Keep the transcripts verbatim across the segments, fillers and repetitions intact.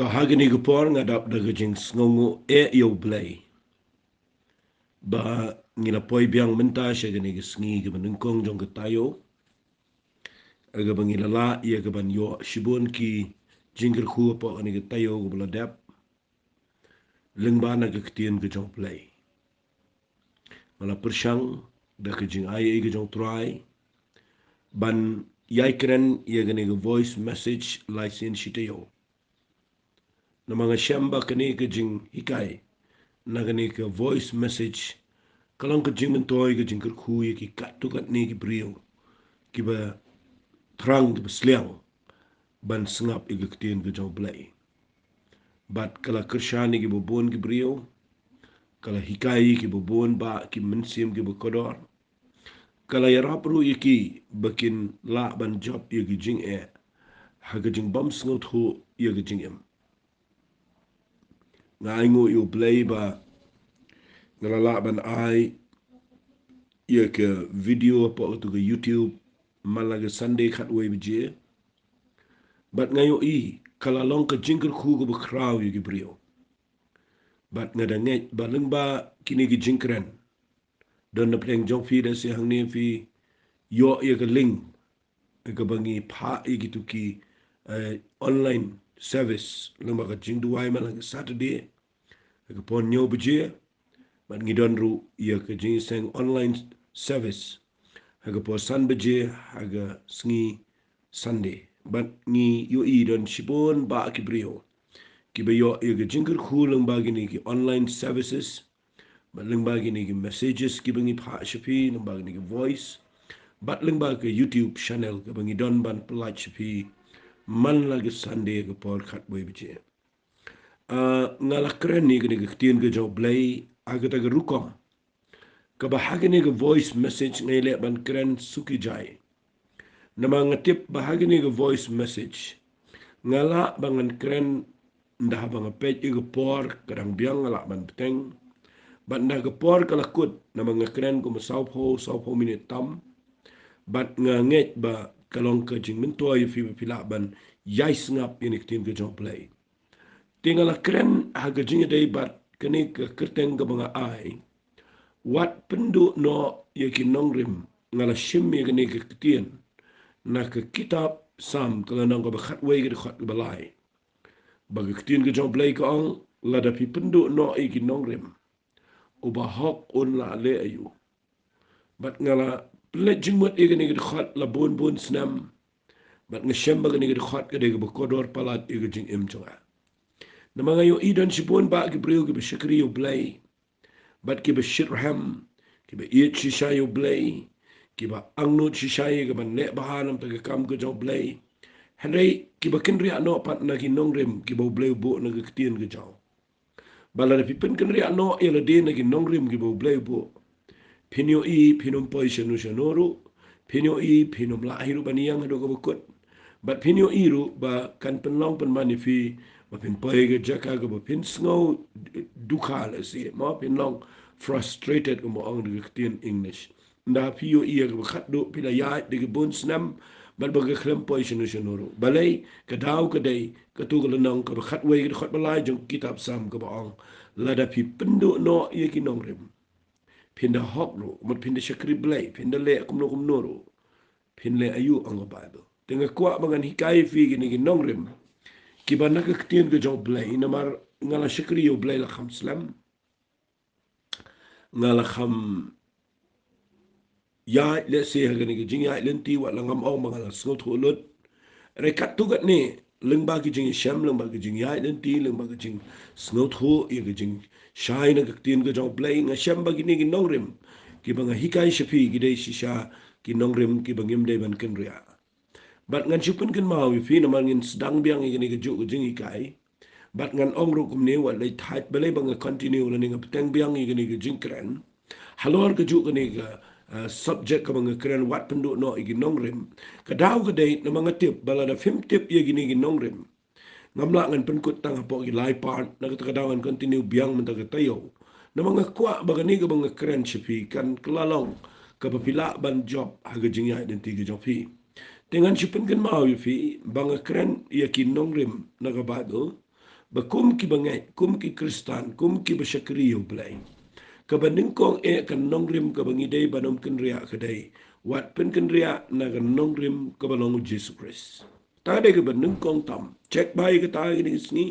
Ha kane ka por nga dap da ka jingsngewnguh eh ïa U Blei ba ngi la poi biang mynta sha kane ka sngi kaba nyngkong jong ka taïew, kaba ngi la lah ïa kaban ïoh shibun ki jingkyrkhu hapoh kane ka taïew kaba la dep lyngba na ka ktien ka jong U Blei. Nga la pyrshang da ka jingai ka jong U Trai ban ïai kren ïa kane ka voice message lai sien shi taïew. Namar nga shem ba kane ka jinghikai na kane ka voice message ka long ka jingmyntoi ka jingkyrkhu ïa ki katto katne ki briew kiba thrang, kiba sliang ban sngap ïa ka ktien ka jong U Blei. Bad ka la kyrshan ïa kiba bun ki briew, ka la hikai ïa kiba bun bah ki mynsiem kiba kordor, ka la ïarap ruh ïa ki ba kin lah ban jop ïa ki jingeh ha ka jingbym sngewthuh ïa ka jingim. Nga ainguh ïa U Blei ba nga la lah ban ai ïa ka video hapoh katu ka YouTube man la ka Sunday khatwei baje. Bad nga ïohi ka la long ka jingkyrkhu kaba khraw ïa ki briew. Bad nga da ngeit ba lyngba kine ki jingkren, don na pdeng jong phi da shisha hangne phi ïoh ïa ka link kaba ngi phah ïa kitu ki, eh, online service lyngba ka jingduwai man la ka Saturday ha ka por hynñiew baje. Bad ngi don ruh ïa ka jingïaseng online service ha ka por san baje ha ka sngi Sunday. Bad ngi ïohi don shibun bah ki briew kiba ïoh ïa ka jingkyrkhu lyngba kine ki online services, bad lyngba kine ki messages kiba ngi phah sha phi lyngba kine ki voice, bad lyngba ka YouTube channel kaba ngi don ban pyllait sha phi man la ka Sunday ka por khatwei baje. Ah, nga la kren ïa kane ka ktien ka jong U Blei ha kata ka rukom kaba ha kane ka voice message nga ïaleh ban kren suki jai. Namar nga tip ba ha kane ka voice message nga lah ba ngan kren ynda haba nga peit ïa ka por ka dang biang nga lah ban bteng. Bad ynda ka por ka la kut namar nga kren kumba sawphew, sawphew minit tam. Bad nga ngeit ba ka long ka jingmyntoi ïa phi ba phi lah ban ïai sngap ïa kane ka ktien ka jong U Blei. Te nga la kren ha ka jingïadei bad kane ka kyrteng kaba nga ai, wat pynduh noh ïa ki nongrim. Nga la shim ïa kane ka ktien na ka kitab Salm ka lynnong kaba khatwei ka dkhot kaba lai. Ba ka ktien ka jong U Blei ka ong, lada phi pynduh noh ïa ki nongrim, uba hok un lah leh aïu? Bad nga la pynleit jingmut ïa kane ka dkhot la bun bun snem. Bad nga shem ba kane ka dkhot ka dei kaba kordor palat ïa ka jingim jong nga. Namar nga ïohi don shibun bah ki briew kiba shakri ïa U Blei, bad kiba shitrhem, kiba ïeit shisha ïa U Blei, kiba angnud shisha ïa kaban leh bha na ka bynta ka kam ka jong U Blei. Hynrei kiba kynriah noh pat na ki nongrim kiba U Blei u buh na ka ktien ka jong. Bad lada phi pynkynriah noh ïa lade na ki nongrim kiba U Blei u buh, phin ïohi phin ym poi shano shano ruh. Phin ïohi phin ym lah hi ruh ban ïeng haduh kaba kut. Bad phin ïohi ruh ba kan pynlong pynban ïa phi ba phin poi ha ka jaka kaba phin sngew dukha lehse, mo, phin long frustrated kumba ong da ka ktien English. Ynda phi ïohi ïa kaba khatduh phi la ïaid da ki bun snem bad ba ka khlem poi shano shano ruh. Balei? Ka daw ka dei katu ka lynnong kaba khatwei ka dkhot ba lai jong kitab Salm kaba ong, lada phi pynduh noh ïa ki nongrim, phin da hok ruh, mut phin da shakri Blei, phin da leh kumno kumno ruh, phin leh aïu, ong ka Baibl. Te nga kwah ba ngan hikai ïa phi kine ki nongrim kiba na ka ktien ka jong U Blei, namar nga la shakri ïa U Blei la kham slem. Nga la kham ïaid lehse ha kane ka jingïaid lynti, wat la ngam ong ba nga la sngewthuh lut. Hynrei katto katne, lyngba ka jingïashem, lyngba ka jingïaid lynti, lyngba ka jingsngewthuh ïa ka jingshai na ka ktien ka jong U Blei, nga shem ba kine ki nongrim kiba nga hikai sha phi ki dei shisha ki nongrim kiba ngim dei ban kynriah. Bad ngan shu pynkynmaw ïa phi namar ngin sdang biang ïa kane kajuh ka jinghikai. Bad ngan ong ruh kumne, wat leit thait, balei ba nga continue lane nga bteng biang ïa kane ka jingkren halor kajuh kane ka, ah, subject kaba nga kren, wat pynduh noh ïa ki nongrim. Ka daw ka dei namar nga tip ba lada phim tip ïa kine ki nongrim, ngam lah ngan pynkut tang hapoh ki lai part, na kata ka daw ngan continue biang mynta ka taïew. Namar nga kwah ba kane kaba nga kren sha phi kan kylla long kaba phi lah ban jop ha ka jingïaid lynti ka jong phi. Te ngan shu pynkynmaw ïa phi ba nga kren ïa ki nongrim na ka Baibl, ba kum ki bangeit, kum ki Khristan, kum ki ba shakri ïa U Blei, kaba nyngkong eh ka nongrim kaba ngi dei ban ym kynriah ka dei, wat pynkynriah na ka nongrim kaba long U Jisu Khrist. Ta dei kaba nyngkong tam. Check bha ïa kata ha kine ki sngi.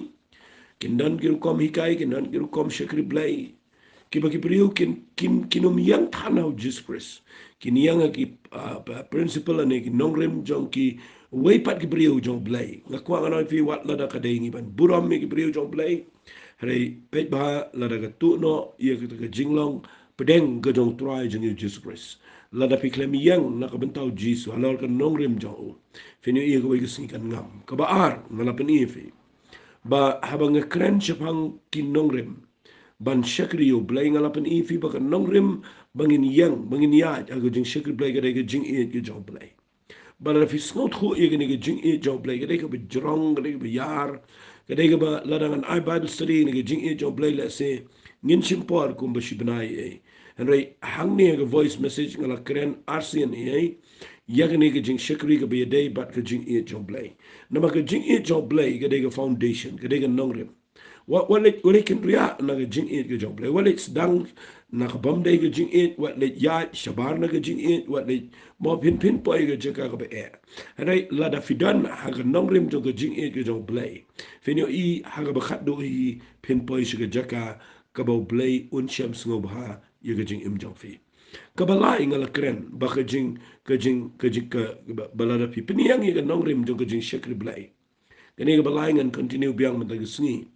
Kin don ki rukom hikai, kin don ki rukom shakri Blei, kiba ki briew kin, kin, kin ym ïeng than ha U Jisu Khrist. Kin ïeng ha ki, ah, pa-, principle ne ki nongrim jong kiwei pat ki briew jong U Blei. Nga kwah ngan ong ïa phi, wat lada ka dei ngi ban burom ïa ki briew jong U Blei, hynrei peit bha, lada ka tuh noh ïa ka, ka jinglong pdeng ka jong U Trai jong ngi U Jisu Khrist, lada phi khlem ïeng na ka bynta U Jisu halor ka nongrim jong u, phin ïohi ïa kawei ka sngi kan ngam. Kaba ar, nga la pyni ïa phi ba haba nga kren shaphang ki nongrim ban shakri ïa U Blei, nga la pyni ïa phi ba ka nongrim ba ngin ïeng, ba ngin ïaid ha ka jingshakri Blei, ka dei ka jingïeit ka jong U Blei. Ba lada phi sngewthuh ïa kane ka jingïeit jong U Blei, ka dei kaba jrong, ka dei kaba ïar, ka dei kaba lada ngan ai Bible study na ka jingïeit jong U Blei, lehse ngin shim por kumba shi bnai ei. Hynrei hangne ha ka voice message nga la kren arsien ei ïa kane ka jingshakri kaba ïadei bad ka jingïeit jong U Blei. Namar ka jingïeit jong U Blei ka dei ka foundation, ka dei ka nongrim. Wat, wat leit, wat leit kynriah na ka jingïeit ka jong U Blei, wat leit sdang na ka bym dei ka jingïeit, wat leit ïaid shabar na ka jingïeit, wat leit, mo, phin, phin poi ka jaka kaba eh. Hynrei lada phi don ha ka nongrim jong ka jingïeit ka jong U Blei, phin ïohi ha kaba khatduh hi phin poi sha ka jaka kaba U Blei un shem sngewbha ïa ka jingim jong phi. Kaba lai, nga la kren ba ka jing, ka jing, ka jing, ka, ba, ba lada phi pynïeng ïa ka nongrim jong ka jingshakri Blei. Kane kaba lai ngan continue biang mynta ka sngi.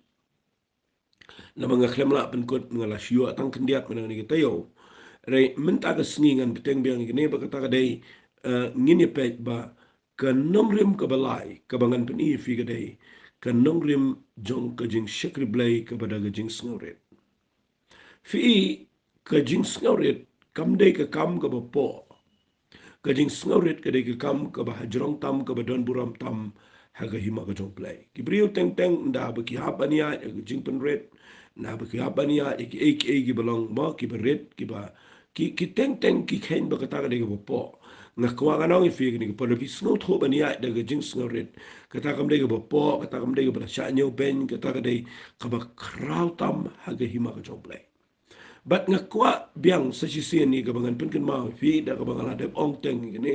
Namar nga khlem lah pynkut, nga la shu ïoh tang khyndiat mynta kane ka taïew. Hynrei mynta ka sngi ngan bteng biang ïa kane ba kata ka dei, eh, ngin ïa peit ba ka nongrim kaba lai kaba ngan pyni ïa phi ka dei ka nongrim jong ka jingshakri Blei kaba da ka jingsngewrit. Phi i, ka jingsngewrit kam dei ka kam kaba poh. Ka jingsngewrit ka dei ka kam kaba hajrong tam, kaba don burom tam ha ka hima ka jong U Blei. Ki briew teng teng, ynda ba ki hap ban ïaid ha ka jingpynrit, ynda ba ki hap ban ïaid ha kiei kiei kiba long, mo, kiba rit, kiba, ki, ki teng teng ki kheiñ ba kata ka dei kaba poh. Nga kwah ngan ong ïa phi kane ka por, lada phi sngewthuh ban ïaid da ka jingsngewrit, kata kam dei kaba poh, kata kam dei kaba la shah ñiew beiñ, kata ka dei kaba khraw tam ha ka hima ka jong U Blei. Bad nga kwah biang sa shisien ïa kaba ngan pynkynmaw ïa phi da kaba nga la dep ong teng ïa kane,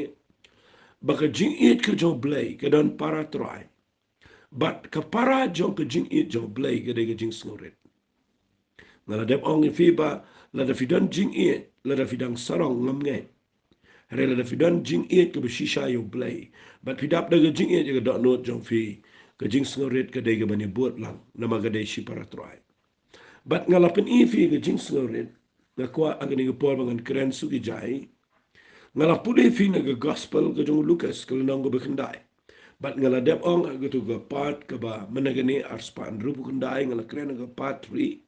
ba ka jingïeit ka jong U Blei ka don para trai. Bad ka para jong ka jingïeit jong U Blei ka dei ka jingsngewrit. Nga la dep ong ïa phi ba lada phi don jingïeit, lada phi dang sarong, ngam ngeit. Hynrei lada phi don jingïeit kaba shisha ïa U Blei, bad phi dap da ka jingïeit ïa ka dohnud jong phi, ka jingsngewrit ka dei kaban ïabud lang, namar ka dei shi para trai. Bad nga la pyni ïa phi ka jingsngewrit, nga kwah ha kane ka por ba ngan kren suk ïa jai, nga la pule ïa phi na ka Gospel ka jong u Lukas ka lynnong kaba khyndai. Bad nga la dep ong ha katu ka part kaba mynta kane arspah hynriewphew khyndai, nga la kren ha ka part three.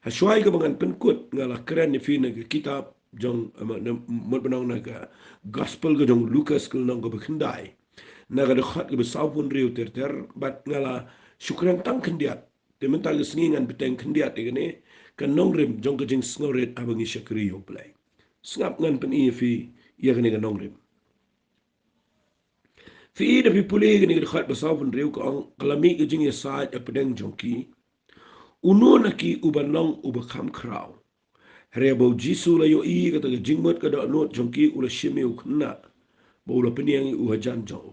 Hashwa kaba ngan pynkut, nga la kren ïa phi na ka kitab jong, eh, ma-, na, mut ban ong na ka Gospel ka jong u Lukas ka lynnong kaba khyndai, na ka dkhot kaba sawphew hynriew ter ter, bad nga la shu kren tang khyndiat. Te mynta ka sngi ngan bteng khyndiat ïa kane ka nongrim jong ka jingsngewrit haba ngi shakri ïa U Blei. Sngap, ngan pyni ïa phi ïa kane ka nongrim. Phi i, da phi pule ïa kane ka dkhot ba sawphew hynriew, ka ong, ka la mih ka jingïasaid hapdeng jong ki, uno na ki uban long uba kham khraw. Hynrei ba u Jisu u la ïohi ïa kata ka jingmut ka dohnud jong ki, u la shim ïa u khynnah bad u la pynïeng ïa u hajan jong u,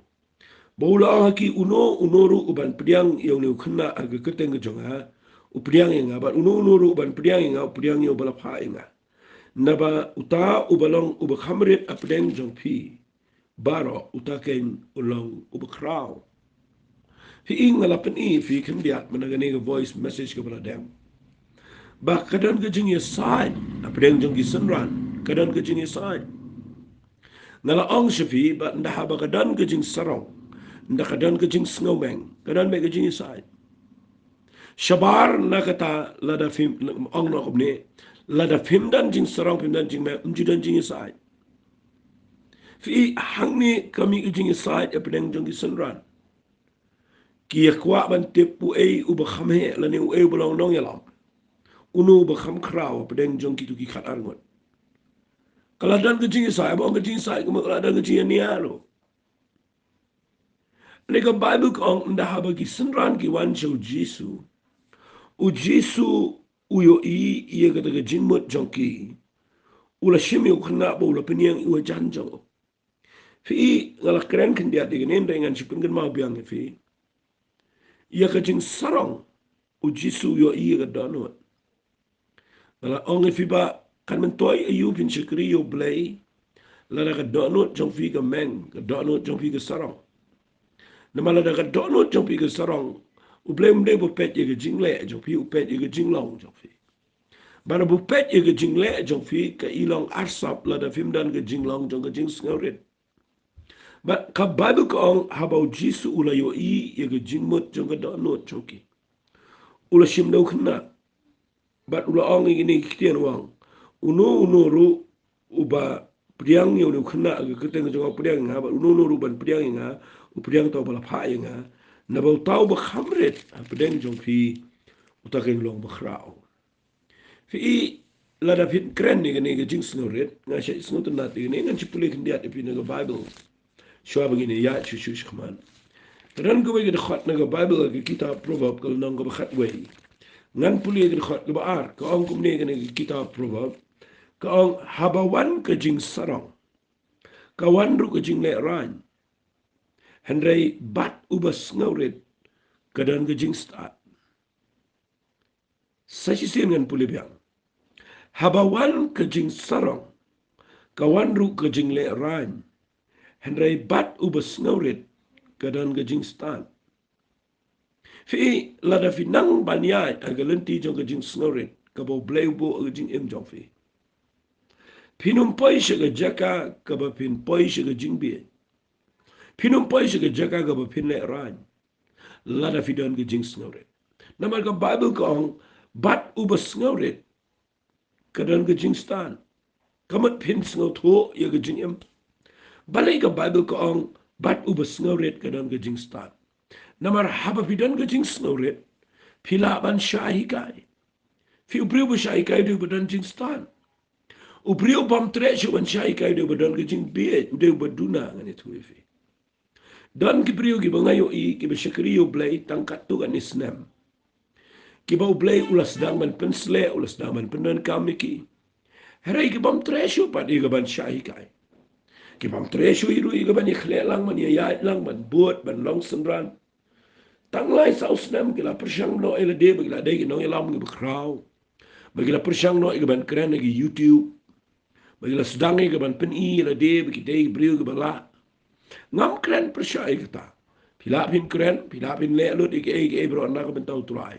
bad u la ong ha ki, uno uno ruh uban pdiang ïa une u khynnah ha ka kyrteng ka jong nga, u pdiang ïa nga, bad uno uno ruh uban pdiang ïa nga, u pdiang ïa uba la phah ïa nga. Naba uta uba long uba kham rit hapdeng jong phi baroh, uta keiñ un long uba khraw. Phi i, nga la pyni ïa phi khyndiat mynta kane ka voice message kaba la dep, ba ka don ka jingïasaid hapdeng jong ki synran, ka don ka jingïasaid. Nga la ong sha phi ba ynda haba ka don ka jingsarong, ynda ka don ka jingsngewmeng, ka don beit ka jingïasaid. Shabar na kata, lada phim, ong noh kumne, lada phim don jingsarong, phim don jingmeng, ym ju don jingïasaid. Phi i, hangne ka mih ka jingïasaid hapdeng jong ki synran. Ki ïa kwah ban tip uei uba kham heh lane uei uba long nongïalam, uno uba kham khraw hapdeng jong kitu ki khatar ngut. Ka la don ka jingïasaid, ba ong ka jingïasaid, kumba ka la don ka jingïania ruh. Hynrei ka Baibl ka ong, ynda haba ki synran ki wan sha u Jisu, u Jisu u ïohi ïa kata ka jingmut jong ki. U la shim ïa u khynnah bad u la pynïeng ïa u hajan jong u. Phi i, nga la kren khyndiat ïa kane hynrei ngan shu pynkynmaw biang ïa phi. Ïa ka jingsarong, u Jisu u ïohi ïa ka dohnud. Nga la ong ïa phi ba kan myntoi aïu phin shakri ïa u Blei lada ka dohnud jong phi ka meng, ka dohnud jong phi ka sarong. Namar lada ka dohnud jong phi ka sarong, u Blei um dei ba u peit ïa ka jingleh jong phi, u peit ïa ka jinglong jong phi. Bad haba u peit ïa ka jingleh jong phi, ka i long arsap lada phim don ka jinglong jong ka jingsngewrit. Bad ka Baibl ka ong, haba u Jisu u la ïohi ïa ka jingmut jong ka dohnud jong ki, u la shim da u khynnah. Bad u la ong ïa kine ki ktien, u ong, uno uno ruh uba pdiang ïa une u khynnah ha ka kyrteng jong nga u pdiang ïa nga, bad uno uno ruh uban pdiang ïa nga u pdiang uta uba la phah ïa nga. Naba uta uba kham rit hapdeng jong phi, uta kan long bakhraw. Phi i, lada phin kren ïa kane ka jingsngewrit, nga shait sngewtynnat ïa kane, ngan shu pule khyndiat ïa phi na ka Baibl shuwa ba ngin ïaid shuh shuh shakhmat. Ka don kawei ka dkhot na ka Baibl ha ka kitab Proverb, ka lynnong kaba khatwei. Ngan pule ka dkhot kaba ar, ka ong kumne kane ka kitab Proverb. Ka ong, haba wan ka jingsarong, ka wan ruh ka jinglehrain, hynrei bad uba sngewrit ka don ka jingstad. Sa shisien ngan pule biang. Haba wan ka jingsarong, ka wan ruh ka jinglehrain, hynrei bad uba sngewrit ka don ka jingstad. Phi i, lada phi nang ban ïaid ha ka lynti jong ka jingsngewrit kaba u Blei u buh ha ka jingim jong phi, phin ym poi sha ka jaka kaba phin poi sha ka jingbieit. Phin ym poi sha ka jaka kaba phin lehrain lada phi don ka jingsngewrit. Namar ka Baibl ka ong, bad uba sngewrit ka don ka jingstad. Ka mut phin sngewthuh ïa ka jingim. Balei ka Baibl ka ong, bad uba sngewrit ka don ka jingstad? Namar haba phi don ka jingsngewrit, phi lah ban shah hikai. Phi, u briew ba shah hikai u dei uba don jingstad. U briew bym treh shuh ban shah hikai u dei uba don ka jingbieit, u dei uba duna, ngan ïathuh ïa phi. Don ki briew kiba nga ïohi kiba shakri ïa u Blei tang katto katne snem, kiba u Blei u la sdang ban pynsleh, u la sdang ban pyndonkam ïa ki. Hynrei ki bym treh shuh pat ïa ka ban shah hikai. Ki bym treh shuh ruh ïa ka ban ïakhleh lang, ban ïaid lang, ban bud, ban long synran. Tang lai saw snem ki la pyrshang noh ïa lade ba ki la dei ki nongïalam kiba khraw, ba ki la pyrshang noh ïa ka ban kren ha ki YouTube, ba ki la sdang ïa ka ban pyni ïa lade ba ki dei ki briew kiba lah. Ngam kren pyrshah ïa kata. Phi lah phin kren, phi lah phin leh lut ïa kiei kiei baroh na ka bynta u Trai.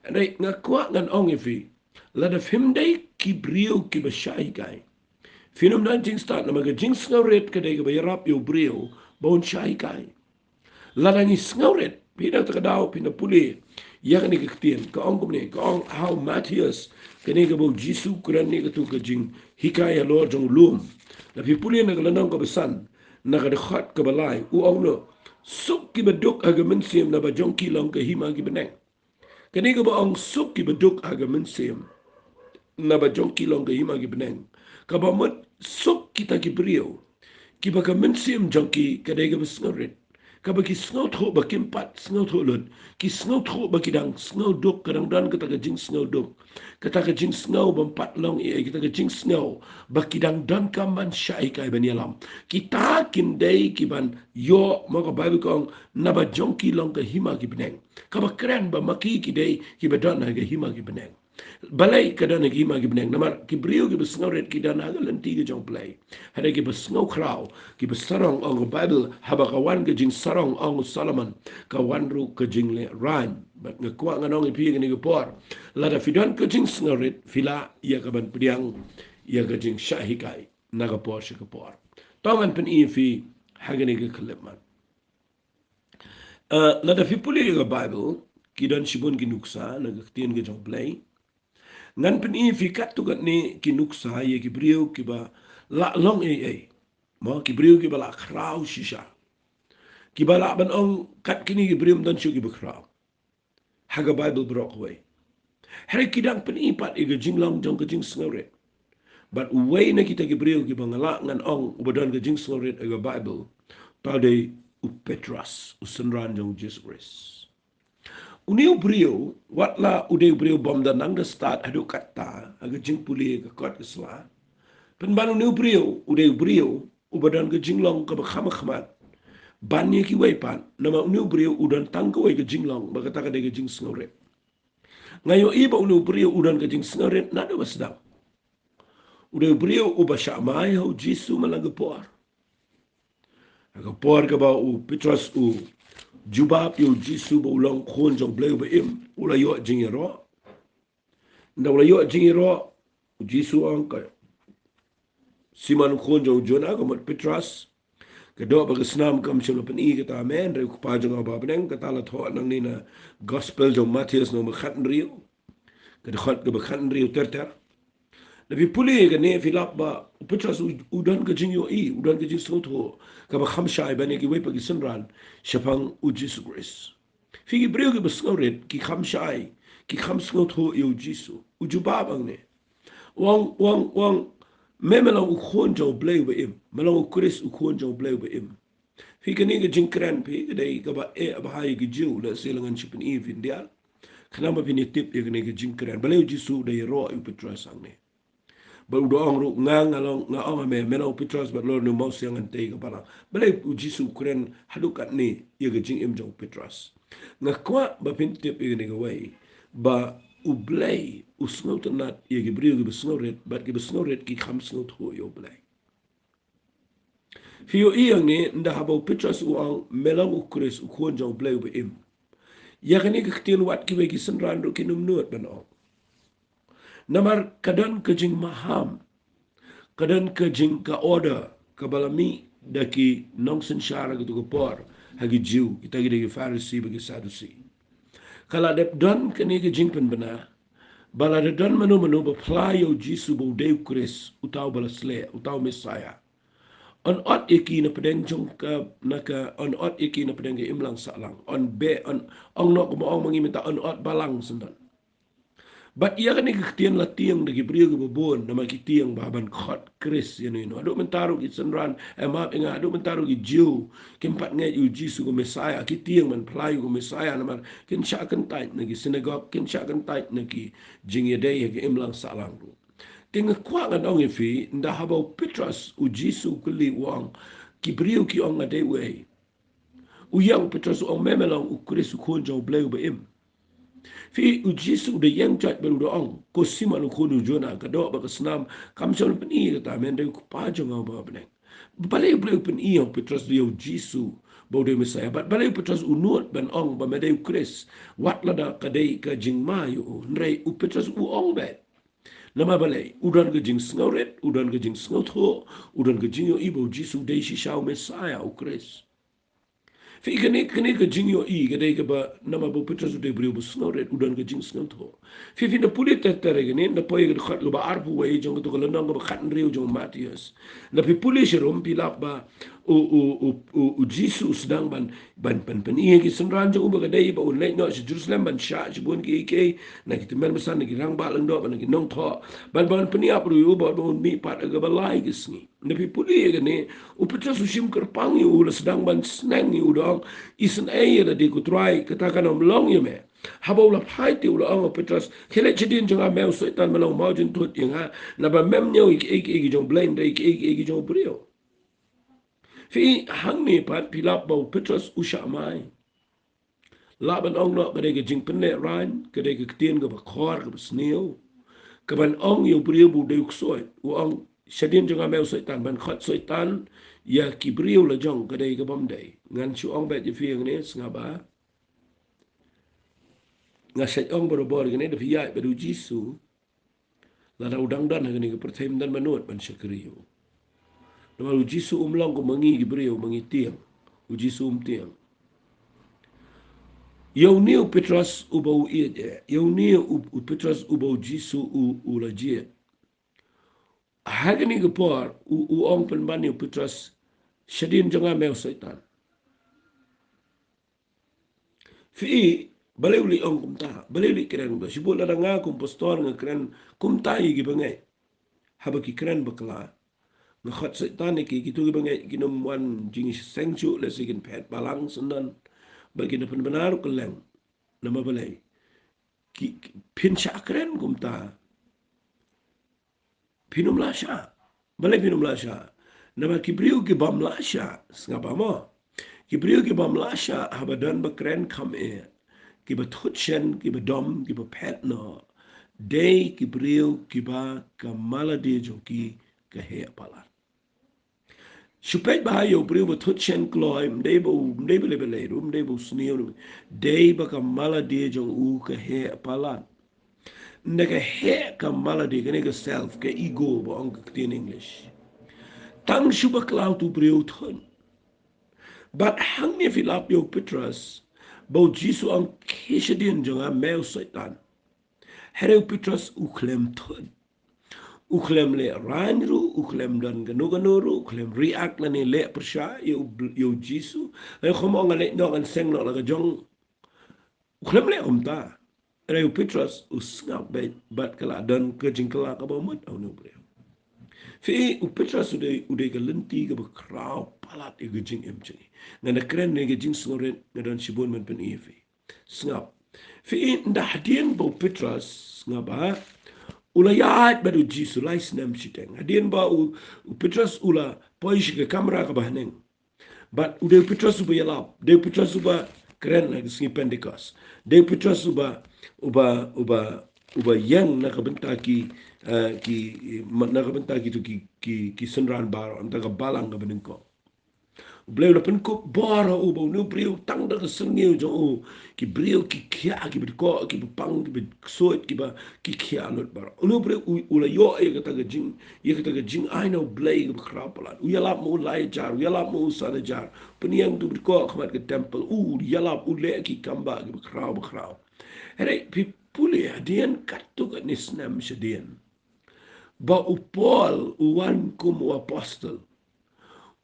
Hynrei nga kwah ngan ong ïa phi, lada phim dei ki briew kiba shah hikai, phin ym don jingstad, namar ka jingsngewrit ka dei kaba ïarap ïa u briew ba un shah hikai. Lada ngi sngewrit, phi, da kata ka daw phin da pule ïa kane ka ktien, ka ong kumne, ka ong ha u Mathaios, kane kaba u Jisu u kren ïa kato ka jinghikai halor jong u lum. Lada phi pule na ka lynnong kaba san, na ka dkhot kaba lai, u ong noh, suk kiba duk ha ka mynsiem, naba jong ki long ka hima ki bneng. Kane kaba ong suk kiba duk ha ka mynsiem, naba jong ki long ka hima ki bneng, kaba mut suk kita ki briew kiba ka mynsiem jong ki ka dei kaba sngewrit, kaba ki sngewthuh ba kim pat sngewthuh lut, ki sngewthuh ba ki dang sngewduk, ka dang don kata ka jingsngewduk, kata ka jingsngew bym pat long ei ei, kata ka jingsngew ba ki dang donkam ban shah hikai, ban ïalam. Kita kin dei kiban ïoh, mo, ka Baibl ka ong, naba jong ki long ka hima ki bneng. Kaba kren ba ma ki ki dei kiba don ha ka hima ki bneng. Balei ka don ha ka hima ki bneng? Namar ki briew kiba sngewrit ki don ha ka lynti ka jong u Blei. Hynrei kiba sngewkhraw, kiba sarong, ong ka Baibl, haba ka wan ka jingsarong, ong u Solomon, ka wan ruh ka jinglehrain. Bad nga kwah ngan ong ïa phi ïa kane ka por, lada phi don ka jingsngewrit, phi lah ïa ka ban pdiang ïa ka jingshah hikai na ka por sha ka por. To ngan pyni ïa phi ha kane ka khyllipmat. Eh, lada phi pule ïa ka Baibl, ki don shibun ki nuksa na ka ktien ka jong u Blei. Ngan pyni ïa phi katto katne ki nuksa ïa ki briew kiba lah long ei ei, mo, ki briew kiba lah khraw shisha, kiba lah ban ong kat kine ki briew ym don shuh kiba khraw ha ka Baibl baroh kawei. Hynrei ki dang pyni pat ïa ka jinglong jong ka jingsngewrit. Bad uwei na kita ki briew kiba nga lah ngan ong uba don ka jingsngewrit ha ka Baibl, uta u dei u Petros, u synran jong u Jisu Khrist. Une u briew, wat la u dei u briew bym da nang da stad haduh katta ha ka jingpule ka kot ka sla, pynban une u briew u dei u briew uba don ka jinglong kaba kham khmat ban ïa kiwei pat. Namar une u briew u don tang kawei ka jinglong, ba kata ka dei ka jingsngewrit. Nga ïohi ba une u briew u don ka jingsngewrit naduh ba sdang. U dei u briew uba shah mai ha u Jisu man la ka por. Ha ka por kaba u Petros u jubab ïa u Jisu ba u long Khun jong u Blei uba im, u la ïoh jingïaroh. Ynda u la ïoh jingïaroh, u Jisu u ong, ka Simon khun jong u Jona, ka mut Petros, ka doh bad ka snam kam shym la pyni ïa kata ha me, hynrei u Kpa jong nga uba ha bneng. Kata la thoh nangne na Gospel jong u Mathaios lynnong ba khathynriew, ka dkhot kaba khathynriew ter ter. Lada phi pule ïa kane, phi lap ba u Petros u, u don ka jingïohi, u don ka jingsngewthuh kaba kham shai ban ïa kiwei pat ki synran shaphang u Jisu Khrist. Phi, ki briew kiba sngewrit ki kham shai, ki kham sngewthuh ïa u Jisu. U jubab hangne, u ong, u ong, u ong, me, me long u Khun jong u Blei uba im, me long u Khrist, u Khun jong u Blei uba im. Phi, kane ka jingkren, phi, ka dei kaba eh bha ïa ki Jiw, lehse lada ngan shu pyni, phin diar. Khnang ba phin ïa tip ïa kane ka jingkren. Balei u Jisu u da ïaroh ïa u Petros hangne? Bad u da ong ruh, nga, nga long, nga ong ha me, me long u Petros, bad halor une u mawsiang ngan tei ïa ka balang. Balei u Jisu u kren haduh katne ïa ka jingim jong u Petros? Nga kwah ba phin tip ïa kane kawei, ba u Blei u sngewtynnad ïa ki briew kiba sngewrit, bad kiba sngewrit ki kham sngewthuh ïa u Blei. Phi ïohi hangne, ynda haba u Petros u ong, me long u Khrist, u Khun jong u Blei uba im, ïa kane ka ktien wat kiwei ki synran ruh kin ym nud ban ong. Namar ka don ka jingmaham, ka don ka jing, ka order kaba la mih da ki nongsynshar ha kato ka por ha ki Jiw, kita ki dei ki Pharisi bad ki Sadusi. Ka la dep don kane ka jingpynbna ba lada don mano mano ba phla ïa u Jisu ba u dei u Khrist, uta uba la sleh, uta u Messiah, yn ot ïa ki na pdeng jong ka, na ka, yn ot ïa ki na pdeng ka imlang sahlang. Yn beh, yn ong noh kumba ong ma ngi mynta, yn ot balang syndon. Bad ïa kane ka ktien la tieng da ki briew kiba bun, namar ki tieng ba haba khot Khrist ïano ïano. Haduh mynta ruh ki synran, eh, map ïa nga, haduh mynta ruh ki Jiw kim pat ngeit ïa u Jisu kum u Messiah, ki tieng ban phla ïa u kum u Messiah, namar kin shah kyntait na ki synagog, kin shah kyntait na ki jingïadei ha ka imlang sahlang ruh. Te nga kwah ngan ong ïa phi, ynda haba u Petros, u Jisu u kylli, u ong, ki briew ki ong nga dei uei? U ïeng u Petros u ong, me, me long u Khrist, u Khun jong u Blei uba im. Phi, u Jisu u da ïeng jait bad u da ong, ko Simon u khun u Jona, ka doh bad ka snam kam shym la pyni ïa kata ha me, hynrei u Kpa jong nga uba ha bneng. Balei u Blei u pyni ïa u Petros ïa u Jisu ba u dei u Messiah? Bad balei u Petros u nud ban ong ba me dei u Khrist, wat lada ka dei ka jingma ïa u? Hynrei u Petros u ong beit. Namar balei? U don ka jingsngewrit, u don ka jingsngewthuh, u don ka jingïohi ba u Jisu u dei shisha u Messiah, u Khrist. Phi, kane, kane ka jingïohi ka dei kaba, namar ba u Petros u dei u briew ba sngewrit, u don ka jingsngewthuh. Phi, phin da pule ter ter ïa kane, ynda poi ïa ka dkhot kaba arphew wei jong kato ka lynnong kaba khathynriew jong u Mathaios. Ynda phi pule sharum, phi lap ba u, u, u, u, u Jisu u sdang ban, ban, ban pyni ïa ki synran jong u ba ka dei ba un leit noh sha Jerusalem ban shah shibun kiei kiei na ki tymmen basan, na ki rangbah lyngdoh bad na ki nongthoh, ban, ban pynïap ruh ïa u, bad ba un mih pat ha kaba lai ka sngi. Ynda phi pule ïa kane, u Petros u shim kyrpang ïa u, u la sdang ban sneng ïa u, u da ong, isynei ïa lade ko Trai, kata kan ym long ïa me. Haba u la phai te u la ong, o Petros, khie leit shadien jong nga me u Soitan, me long u mawjynthut ïa nga, naba mem ñiew ïa kiei kiei ki jong u Blei, hynrei ïa kiei kiei ki jong u briew. Phi, hangne pat phi lap ba u Petros u shah mai. Lah ban ong noh ka dei ka jingpynlehraiñ, ka dei ka ktien kaba khor, kaba sniew, kaban ong ïa u briew ba u dei u ksuid. U ong, shadien jong nga me u Soitan, ban khot Soitan ïa ki briew la jong, ka dei kabym dei. Ngan shu ong beit ïa phi hangne, sngap ba nga shait ong barabor ïa kane, da phi ïaid bad u Jisu, lada u dang don ha kane ka pyrthei, ym don mano ban shakri ïa u. Namar u Jisu um long kum ma ngi ki briew, ma ngi tieng. U Jisu um tieng. Ïa une u Petros uba u ïeit, eh, ïa une u, u Petros uba u Jisu u, u la jied, ha kane ka por u, u ong pynban ïa u Petros, shadien jong nga me u Soitan. Phi, balei u leit ong kumta, balei u leit kren kumta? Shibun lada nga kum pastor nga kren kumta ïa ki bangeit, haba ki kren bakla, Nga khot Soitan ïa ki, kito kiba ngeit kin ym wan jingseng shuh, lehse kin phet balang syndon. Bad kin da pynbna ruh kylleng. Namar balei? Ki, ki, phin shah kren kumta. Phin ym lah shah. Balei phin ym lah shah? Namar ki briew ki bym lah shah, sngap mo. Ki briew ki bym lah shah haba don ba kren kham eh, kiba thut shen, kiba dom, kiba phet noh, dei ki briew kiba ka malade jong ki ka heh palat. Shu peit bha ïa u briew ba thut shen kloi, ym dei ba u, ym dei ba lei ba lei ruh, ym dei ba u sniew ruh, dei ba ka malade jong u ka heh palat. Ynda ka heh ka malade, kane ka self, ka ego ba ong ka ktien English, tang shu bakla uto u briew thut. Bad hangne phi lap ïa u Petros ba u Jisu u ong, khie shadien jong nga me u Soitan. Hynrei u Petros u khlem thut. U khlem lehraiñ ruh, u khlem don kano kano ruh, u khlem react lane leh pyrshah ïa u, ïa u Jisu. Lane kham ong, nga leit noh, ngan seng noh la ka jong. U khlem leh kumta. Hynrei u Petros u sngap beit bad ka la don ka jingkylla kaba mut ha une u briew. Phi i, u Petros u dei, u dei ka lynti kaba khraw palat ïa ka jingim jong ngi. Ngan da kren ïa ka jingsngewrit, nga don shibun ban pyni ïa phi. Sngap. Phi i, ynda hadien ba u Petros, sngap bha, u la ïaid bad u Jisu lai snem shiteng. Hadien ba u, u Petros u la poi sha ka kamra kaba haneng. Bad u dei u Petros uba ïalap, dei u Petros uba kren ha ka sngi Pentekost. Dei u Petros uba, uba, uba, uba ïeng na ka bynta ki, eh, ki, na ka bynta kito ki, ki, ki synran baroh, na ka bynta ka balang kaba nyngkong. U Blei u la pynkup bor ha u ba une u briew tang da ka syrngiew jong u, ki briew ki khiah, kiba dkoh, kiba pang, kiba ksuid, kiba ki khiah lut baroh. Une u briew u, u la ïoh ïa kata ka jing, ïa kata ka jingai na u Blei kaba khraw palat. U ïalap ma u lai hajar, u ïalap ma u san hajar. Pynïeng uto uba dkoh ha khmat ka temple. U ïalap, u leh ki kam ba kiba khraw ba khraw. Hynrei phi pule hadien katto katne snem shadien, ba u Paul u wan kum u apostol.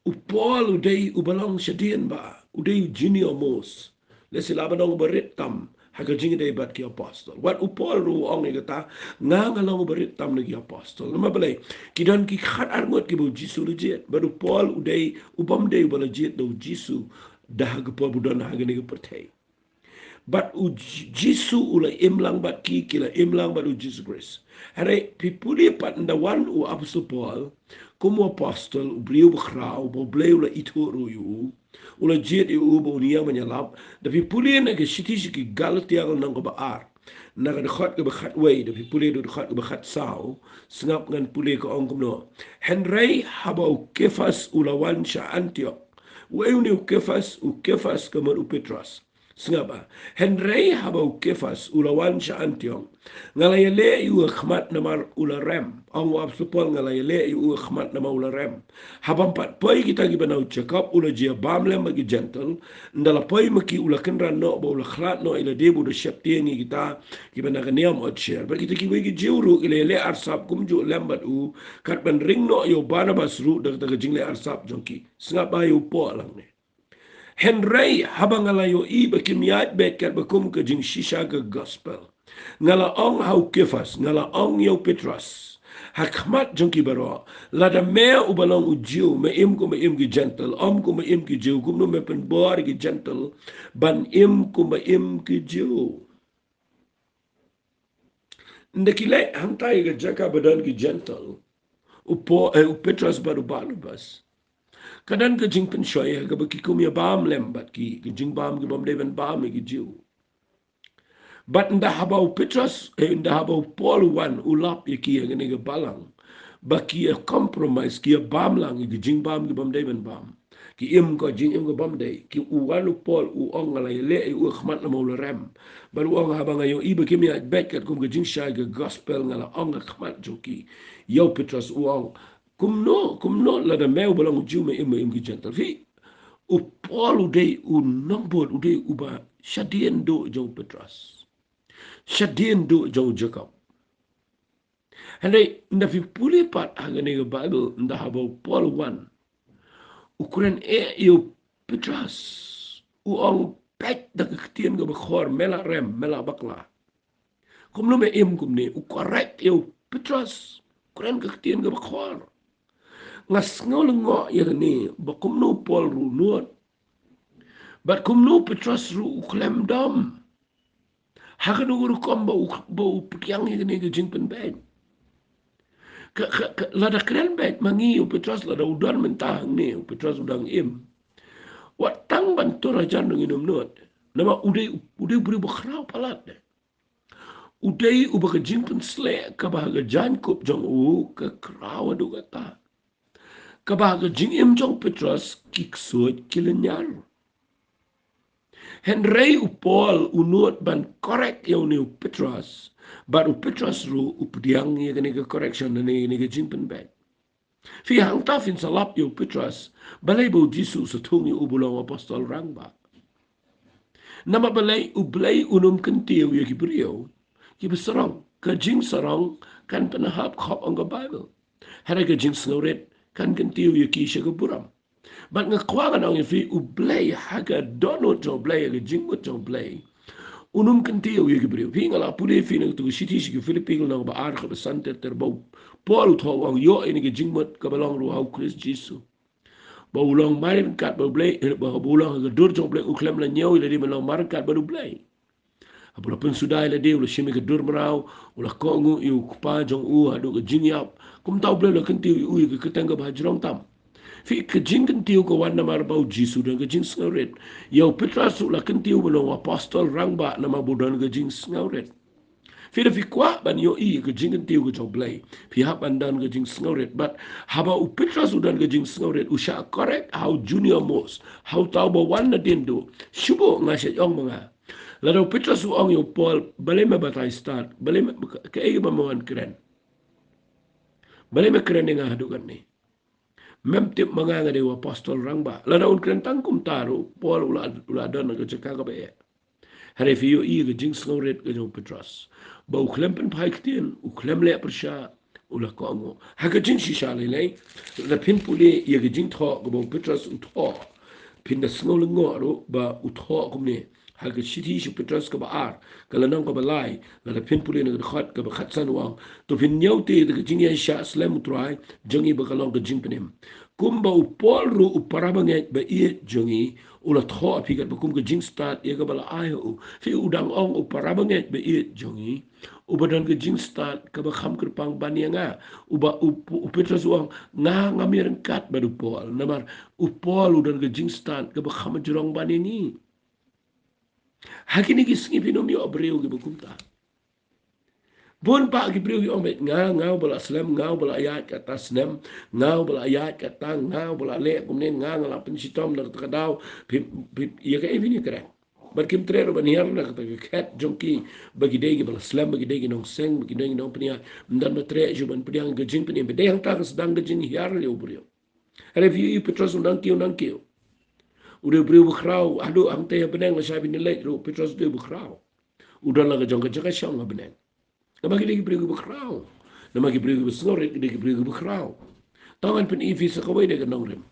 U Paul u dei uba long shadien bha, u dei u junior most. Lehse lah ban ong uba rit tam ha ka jingïadei bad ki apostol. Wat u Paul ruh u ong ïa kata, nga nga long uba rit tam na ki apostol. Namar balei? Ki don ki khatar ngut kiba u Jisu u la jied. Bad u Paul u dei, u bym dei uba la jied da u Jisu da ha ka por ba u don ha kane ka pyrthei. Bad u J-, Jisu u la im lang bad ki, ki la im lang bad u Jisu Khrist. Hynrei phi pule pat, ynda wan u apostol Paul kum u apostol, u briew ba khraw, ba u Blei u la ithuh ruh ïa u, u la jied ïa u ba un ïeng ban ïalap. Da phi pule na ka shithi sha ki Galatia ka lynnong kaba ar, na ka dkhot kaba khatwei, da phi pule da dkhot kaba khatsaw, sngap ngan pule ka ong kumno. Hynrei haba u Kefas u la wan sha Antiok. Uei une u Kefas? U Kefas ka mut u Petros. Sngap bha. Hynrei haba u Kefas u la wan sha Antiok, nga la ïaleh ïa u ha khmat namar u la rem. Ong u apostol Paul, nga la ïaleh ïa u ha khmat namar u la rem. Haba ym pat poi kita kiba na u Jakob, u la jia bam lem bad ki Jentil. Ynda la poi ma ki u la kynran noh, ba u la khlad noh ïa lade ba u da sheptieng ïa kita kiba na ka niam Otshir. Bad kita kiwei ki Jiw ruh ki la ïaleh arsap kumjuh lem bad u, kat ban ring noh ïa u Barnabas ruh da kata ka jingleh arsap jong ki. Sngap bha ïa u Paul hangne. Hynrei haba nga la ïohi ba kim ïaid beit katba kum ka jingshisha ka gospel, nga la ong ha u Kefas, nga la ong ïa u Petros, ha khmat jong ki baroh, lada me uba long u Jiw, me im kum ba im ki Jentil, ym kum ba im ki Jiw, kumno me pynbor ïa ki Jentil ban im kum ba im ki Jiw? Ynda ki leit hangtai ha ka jaka ba don ki Jentil, u Paul, eh, u Petros bad u Barnabas, ka don ka jingpynshoi ha kaba ki kum ïa bam lem bad ki, ki jingbam ki bym dei ban bam ïa ki Jiw. Bad ynda haba u Petros, eh, ynda haba u Paul u wan, u lap ïa ki ha kane ka balang, ba ki ïa compromise, ki ïa bam lang ïa ki jingbam ki bym dei ban bam. Ki im ka jingim ka bym dei. Ki, u wan u Paul u ong, nga la ïaleh ïa u ha khmat namar u la rem. Bad u ong, haba nga ïohi ba kim ïaid beit katkum ka jingshisha ka gospel, nga la ong ha khmat jong ki. Ïa u Petros u ong, kumno, kumno lada me uba long u Jiw me im, me im ki Jentil? Phi, u Paul u dei u nongbud, u dei uba shadien duh jong u Petros, shadien duh jong u Jakob. Hynrei ynda phi pule pat ha kane ka Baibl, ynda haba u Paul u wan, u kren eh ïa u Petros, u ong, peit da ka ktien kaba khor, me la rem, me la bakla. Kumno me im kumne? U correct ïa u Petros, u kren ka ktien kaba khor. Nga sngew lyngngoh ïa kane, ba kumno u Paul ruh u nud, bad kumno u Petros ruh u khlem dom ha kano ka rukom ba u, ba u pdiang ïa kane ka jingpynbeit. Ka, ka, ka, lada kren beit ma ngi, u Petros lada u don mynta hangne, u Petros u dang im, wat tang ban tur hajan ruh ngin ym nud. Namar u dei, u dei u briew ba khraw palat de. U dei uba ka jingpynsleh kaba ha ka jaiñkup jong u ka khraw haduh katta, kaba ha ka jingim jong u Petros ki ksuid ki lynñiar. Hynrei u Paul u nud ban correct ïa une u Petros, bad u Petros ruh u pdiang ïa kane ka correction, ïa kane ka jingpynbeit. Phi, hangta phin sa lap ïa u Petros, balei ba u Jisu u sa thung ïa u ba u long u apostol rangbah? Namar balei? U Blei un ym kyntiew ïa ki briew kiba sarong. Ka jingsarong kan pynhap khop, ong ka Baibl. Hynrei ka jingsngewrit kan kyntiew ïa ki sha ka burom. Bad nga kwah ngan ong ïa phi, u Blei ha ka dohnud jong u Blei, ha ka jingmut jong u Blei, un ym kyntiew ïa ki briew. Phi, nga la pule ïa phi na kato ka shithi sha ki Philippi, lynnong ba ar, kaba san ter ter, ba u Paul u thoh, u ong, ïoh ïa kane ka jingmut kaba long ruh ha u Khrist Jisu, ba u long mai ryngkat bad u Blei, eh, ba, ba u long ha ka dur jong u Blei, u khlem la ñiew ïa lade ban long mai ryngkat bad u Blei. Haba u la pynsuda ïa lade, u la shim ïa ka dur mraw, u la kohnguh ïa u Kpa jong u haduh ka jingïap. Kumta u Blei u la kyntiew ïa u ïa ka kyrteng kaba ha jrong tam. Phi, ka jingkyntiew ka wan namar ba u Jisu u don ka jingsngewrit. Ïa u Petros u la kyntiew ban long u apostol rangbah namar ba u don ka jingsngewrit. Phi, lada phi kwah ban ïohi ïa ka jingkyntiew ka jong u Blei, phi hap ban don ka jingsngewrit. Bad haba u Petros u don ka jingsngewrit, u shah correct ha u junior most, ha uta uba wan nadien duh. Shu buh, nga shait ong ma nga. Lada u Petros u ong ïa u Paul, balei me batai stad, balei me, kaei kaba me wan kren? Balei me kren ïa nga haduh katne? Mem tip ma nga nga dei u apostol rangbah. Lada un kren tang kumta ruh, u Paul u la, u la don ha ka jaka kaba eh. Hynrei phi ïohi ka jingsngewrit ka jong u Petros, ba u khlem pynphai ktien, u khlem leh pyrshah, u la kohnguh. Ha ka jingshisha lei lei, lada phin pule ïa ka jingthoh kaba u Petros u thoh, phin da sngew lyngngoh ruh ba u thoh kumne. Ha ka shithi sha u Petros kaba ar, ka lynnong kaba lai, lada phin pule na ka dkhot kaba khatsan, u ong, to phin ñiew te da ka jingïaishah slem u Trai jong ngi ba ka long ka jingpynim. Kumba u Paul ruh u parabangeit ba ïeit jong ngi, u la thoh ha phi katba kum ka jingstad ïa kaba la ai ha u. Phi, u dang ong u parabangeit ba ïeit jong ngi, uba don ka jingstad kaba kham kyrpang ban ïa nga. Uba u, u Petros u ong, nga ngam ïaryngkat bad u Paul, namar u Paul u don ka jingstad kaba kham jrong ban ïa ngi. Ha kine ki sngi phin ym ïoh briew kiba kumta. Bun bah ki briew ki ong beit, nga, nga uba la slem, nga uba la ïaid katta snem, nga uba la ïaid katta, nga uba la leh kumne, nga, nga la pynshitom na kata ka daw. Phi, phi, ïa kaei phin ïakren? Bad kim treh ruh ban hiar na kata ka khet jong ki, ba ki dei kiba la slem, ba ki dei ki nongseng, ba ki dei ki nongpynïaid. Ym don ba treh shuh ban pdiang ka jingpynim. Ba dei hangta ka sdang ka jinghiar ïa u briew. Hynrei phi ïohi u Petros u nang kiew, u nang kiew. U dei u briew ba khraw, haduh hangtei ha bneng lashai bneng leit ruh u Petros u dei u ba khraw. U don la ka jong ka jaka shong ha bneng. Namar ki dei ki briew kiba khraw. Namar ki briew kiba sngewrit ki dei ki briew kiba khraw. To ngan pyni phi sa kawei de ka nongrim.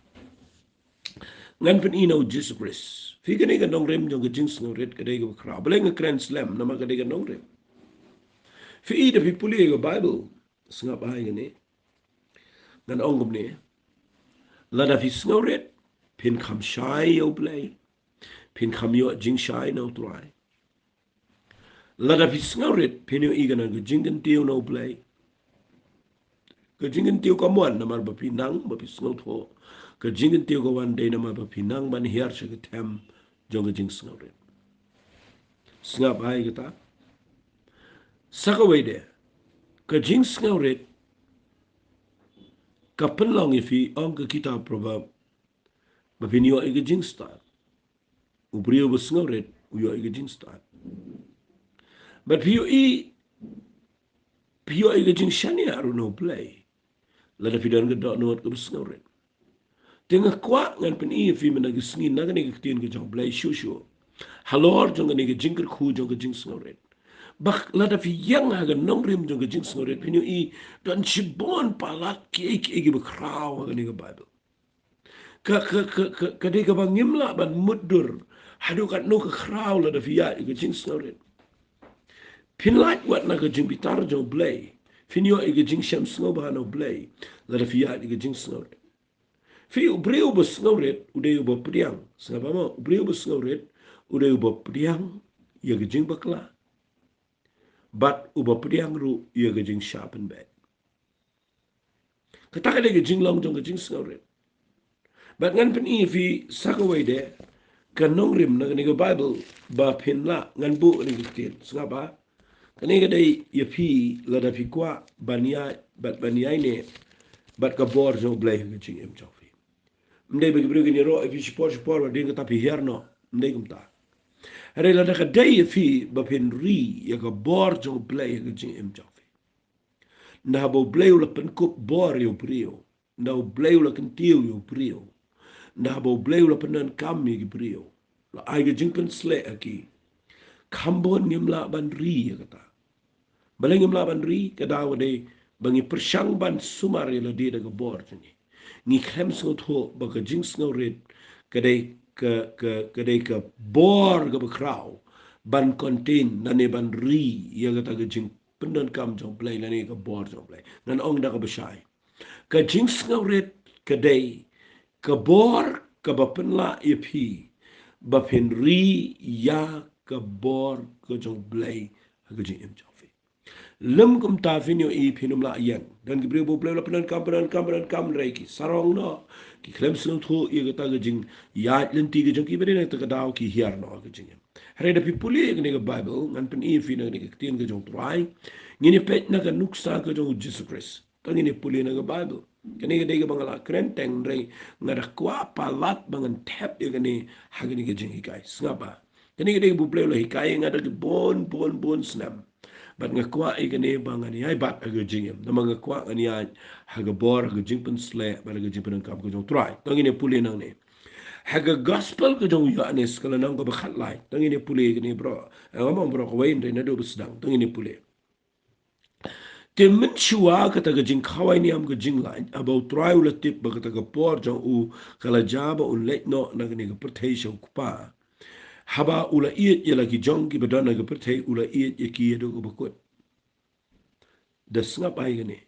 Ngan pyni na u Jisu Khrist. Phi, kane ka nongrim jong ka jingsngewrit ka dei kaba khraw. Balei nga kren slem, namar ka dei ka nongrim. Phi, lada phi pule ka Baibl, sngap bha ïa kane. Ngan ong kumne. Lada phi sngewrit, phin kham shai ïa u Blei. Phin kham ïoh jingshai na u Trai. Lada phi sngewrit, phin ïohi ka don ka jingkyntiew na u Blei. Ka jingkyntiew kam wan namar ba phi nang, ba phi sngewthuh. Ka jingkyntiew ka wan dei namar ba phi nang ban hiar sha ka them jong ka jingsngewrit. Sngap bha ïa kata. Sa kawei de, ka jingsngewrit ka pynlong ïa phi, ong ka kitab Proverb, ba phin ïoh ïa ka jingstad. U briew ba sngewrit u ïoh ïa ka jingstad. Bad phi ïohi, phi ïoh ïa ka jingshaniah ruh na u Blei lada phi don ka dohnud kaba sngewrit. Te nga kwah ngan pyni ïa phi mynta ka sngi na kane ka ktien ka jong u Blei shuh shuh halor jong kane ka jingkyrkhu jong ka jingsngewrit. Ba lada phi ïeng ha ka nongrim jong ka jingsngewrit, phin ïohi don shibun palat kiei kiei kiba khraw ha kane ka Baibl. Ka, ka, ka, ka, ka dei kaba ngim lah ban mutdur haduh katno ka khraw lada phi ïaid ïa ka jingsngewrit. Phin lait wat na ka jingbitar jong u Blei, phin ïoh ïa ka jingshem sngewbha na u Blei lada phi ïaid ïa ka jingsngewrit. Phi, u briew ba sngewrit u dei uba pdiang. Sngap ba mo, u briew ba sngewrit u dei uba pdiang ïa ka jingbakla, bad uba pdiang ruh ïa ka jingshah pynbeit. Kata ka dei ka jinglong jong ka jingsngewrit. Bad ngan pyni ïa phi sa kawei de ka nongrim na kane ka Baibl ba phin lah ngan buh kane ka ktien. Sngap ba, kane ka dei ïa phi lada phi kwah ban ïaid bad ban ïaineh bad ka bor jong U Blei ha ka jingim jong phi. Ym dei ba ki briew kin ïaroh ïa phi shipor shipor ba dei kata phi hiar noh. Ym dei kumta. Hynrei lada ka dei ïa phi ba phin ri ïa ka bor jong U Blei ha ka jingim jong phi. Nda haba U Blei u la pynkup bor ïa u briew, nda U Blei u la kyntiew ïa u briew, nda haba U Blei u la pyndonkam ïa ki briew, la ai ka jingpynsleh ha ki, kham bun ngim lah ban ri ïa kata. Balei ngim lah ban ri? Ka daw ka dei ba ngi pyrshang ban sumar ïa lade da ka bor jong ngi. Ngi khlem sngewthuh ba ka jingsngewrit ka dei ka, ka, ka dei ka bor kaba khraw ban contain lane ban ri ïa kata ka jingpyndonkam jong U Blei lane ka bor jong U Blei. Ngan ong da kaba shai, ka jingsngewrit ka dei ka bor kaba pynlah ïa phi ba phin ri ïa ka bor ka jong U Blei ha ka jingim jong phi. Lym kumta phin ïohi phin ym lah ïeng. Don ki briew ba U Blei u la pyndonkam, pyndonkam, pyndonkam, hynrei ki sarong noh, ki khlem sngewthuh ïa kata ka jingïaid lynti ka jong ki, ba dei na kata ka daw ki hiar noh ha ka jingim. Hynrei da phi pule ïa kane ka Baibl, ngan pyni ïa phi na kane ka ktien ka jong U Trai. Ngin ïa peit na ka nuksa ka jong U Jisu Khrist. To ngin ïa pule na ka Baibl. Kane ka dei kaba nga la kren teng, hynrei nga da kwah palat ba ngan thep ïa kane ha kane ka jinghikai. Sngap ba, kane ka dei kaba U Blei u la hikai ïa nga da ki bun, bun, bun snem. Bad nga kwah ïa kane ba ngan ïai bat ha ka jingim. Namar nga kwah ngan ïaid ha ka bor, ha ka jingpynsleh bad ha ka jingpyndonkam ka jong U Trai. To ngin ïa pule nangne ha ka Gospel ka jong u Ïoannis, ka lynnong kaba khatlai. To ngin ïa pule ïa kane baroh. Eh, nga ong baroh kawei, hynrei naduh ba sdang. To ngin ïa pule. Te mynshuwa kata ka jingkhawai niam ka jinglait, haba U Trai u la tip ba kata ka por jong u ka la jia ba un leit noh na kane ka pyrthei sha U Kpa, haba u la ïeit ïa la ki jong kiba don ha ka pyrthei, u la ïeit ïa ki haduh kaba kut. Da sngap ai kane.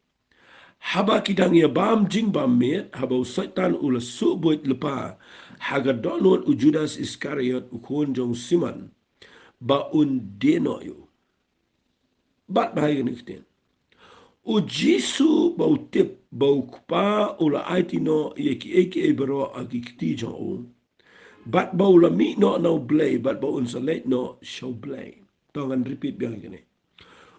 Haba ki dang ïa bam jingbam miet, haba u Soitan u la suh buit lypa ha ka dohnud u Judas Iskariot, u khun jong u Simon, ba un die noh ïa u. Bad ba ha kane ka ktien, U Jisu ba u tip ba U Kpa u la aiti noh ïa kiei kiei baroh ha ki kti jong u, bad ba u la mih noh na U Blei, bad ba un sa leit noh sha U Blei. To ngan repeat biang ïa kane.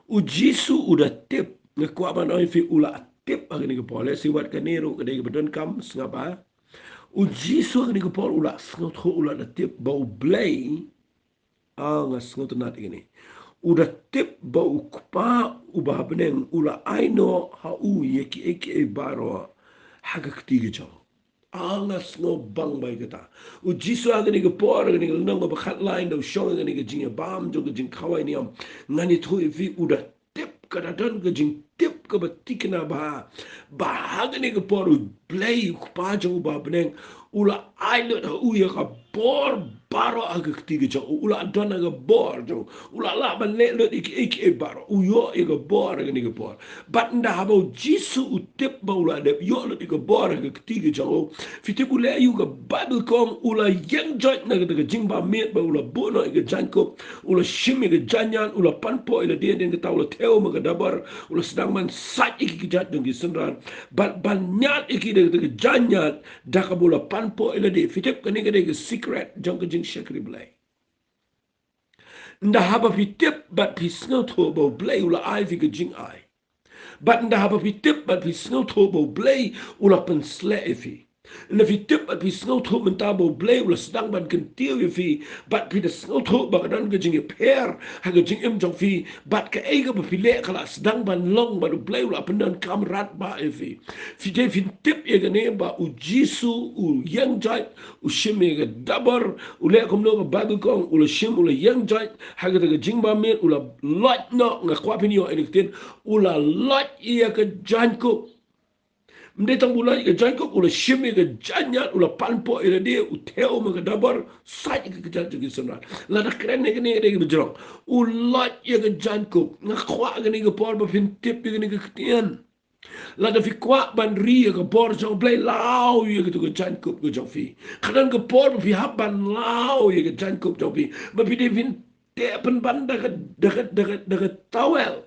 U Jisu u da tip, nga kwah ban ong ïa phi u la tip ha kane ka por, lehse wat kane ruh ka dei kaba donkam, sngap ba. U Jisu ha kane ka por u la sngewthuh, u la da tip ba U Blei, ah, nga sngewtynnat ïa kane. U da tip ba U Kpa uba ha bneng u la ai noh ha u ïa kiei kiei baroh ha ka kti ka jong u. Ah, nga sngewbang ba ïa kata. U Jisu ha kane ka por, ha kane ka lynnong kaba khatlai, ynda u shong ha kane ka jingïabam jong ka jingkhawai niam, ngan ïathuh ïa phi u da tip, ka da don ka jingtip kaba tikna bha, ba ha kane ka por U Blei U Kpa jong u ba ha bneng u la ai lut ha u ïa ka bor baroh ha ka kti ka jong u. U la don ha ka bor jong u, u la lah ban leh lut ïa kiei kiei baroh, u ïoh ïa ka bor ha kane ka por. Bad ynda haba U Jisu u tip ba u la dep ïoh lut ïa ka bor ha ka kti ka jong u, phi tip u leh aïu? Ka Baibl ka ong u la ïeng joit na kata ka jingbam miet ba u la buh noh ïa ka jaiñkup, u la shim ïa ka jaiñiad, u la panpoh ïa lade, hadien kata u la thew ma ka dabar, u la sdang ban sait ïa ki kjat jong ki synran bad ban ñiad ïa ki da kata ka jaiñiad da kaba u la panpoh ïa lade. Phi tip kane ka dei ka secret jong ka jingshakri Blei. Ynda haba phi tip bad phi sngewthuh ba U Blei u la ai phi ka jingai, bad ynda haba phi tip bad phi sngewthuh ba U Blei u la pynshlur ïa phi, ynda phi tip bad phi sngewthuh mynta ba U Blei u la sdang ban kyntiew ïa phi, bad phi da sngewthuh ba ka don ka jingïapher ha ka jingim jong phi, bad kaei kaba phi leh ka la sdang ban long, bad U Blei u la pyndonkam radbah ïa phi. Phi dei phin tip ïa kane ba U Jisu u ïeng joit, u shim ïa ka dabar, u leh kumno? Ka Baibl ka ong u la shim, u la ïeng joit ha kata ka jingbam miet, u la loit noh. Nga kwah phin ïoh ïa kane ka ktien, u la loit ïa ka jaiñkup. Ym dei tang ba u loit ïa ka jaiñkup, u la shim ïa ka jaiñiad, u la panpoh ïa lade, u thew ma ka dabar, sait ïa ki kjat jong ki synran. Lada kren ïa kane ka dei kaba jrong, u loit ïa ka jaiñkup. Nga kwah kane ka por ba phin tip ïa kane ka ktien. Lada phi kwah ban ri ïa ka bor jong U Blei, law ïa katu ka jaiñkup ka jong phi. Ka don ka por ba phi hap ban law ïa ka jaiñkup jong phi. Ba phi dei phin teh pynban da ka, da ka, da ka, da ka towel.